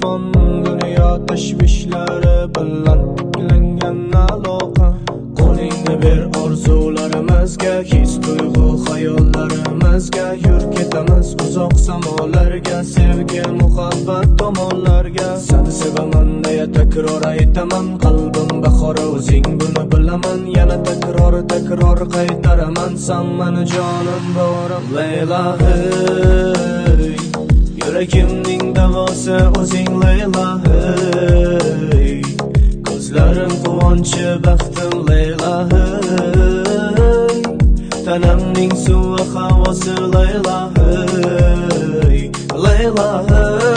telefon, dunyo tashvishlari bilan tiklangan aloqa. Qo'lingni ber orzularimizga, his tuyg'u xayollarimizga, yur ketamiz uzoq samolarga, sevgi muhabbat tomonlarga. Seni sevaman deya takror aytaman, qalbim bahori o'zing buni bilaman, yana takror takror qaytaraman, san meni jonim borim. Leyla hey, yuragimning davosi o'zing Leyla hey, ko'zlarim quvonchi baxtim Leyla hey, tanamning suvi havosi Leyla hey, Leyla hey.